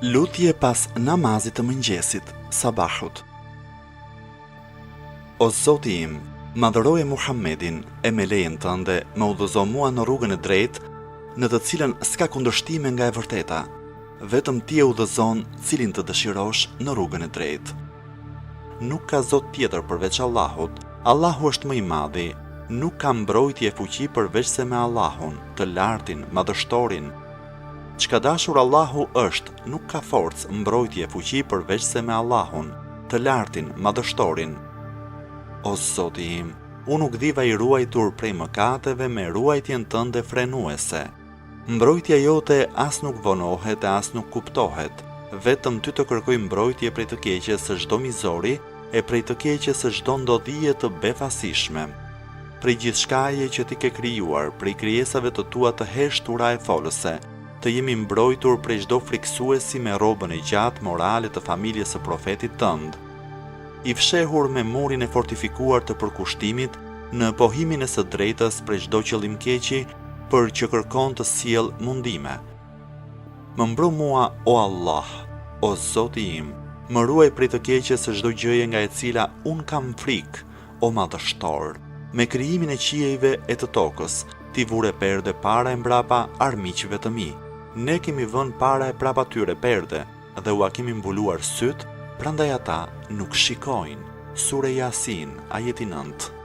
Lutje pas namazit të mëngjesit, sabahut. O Zoti im, madhëroje Muhammedin e me lejen tënde më udhëzo mua në rrugën e drejtë, në të cilën s'ka kundërshtime nga e vërteta. Vetëm ti e udhëzon cilin të dëshirosh në rrugën e drejtë. Nuk ka zot tjetër përveç Allahut, Allahu është më i madhi, nuk ka mbrojtje e fuqi përveçse me Allahun, të Lartin, Madhështorin. Ç'ka dashur Allahu është, nuk ka forcë, mbrojtje e fuqi përveçse me Allahun, të Lartin, Madhështorin. O Zoti im, unë u gdhiva i ruajtur prej mëkateve me ruajtjen tënde frenuese. Mbrojtja jote as nuk vonohet e as nuk kuptohet, vetëm ty të kërkoj mbrojtje prej të keqes së çdo mizori e prej të keqes së çdo ndodhie të befasishme. Prej gjithçkaje që ti ke krijuar, prej krijesave të tua të heshtura e folëse, të jem i mbrojtur prej çdo frikësuesi me rrobën e gjatë morale të familjes së Profetit tënd. I fshehur me murin e fortifikuar të përkushtimit në pohimin e së drejtës prej çdo qëllimkeqi për që kërkon të sjellë mundime. Më mbro mua o Allah, o Zoti im, më ruaj prej të keqes së çdo gjëje nga e cila unë kam frikë, o Madhështor. Me krijimin e qiejve e të tokës, ti vure perde para e mbrapa armiqve të mi. Ne kemi vënë para e prapa tyre perde, dhe ua kemi mbuluar sytë, prandaj ata nuk shikojnë. Sure Jasin, ajeti 9.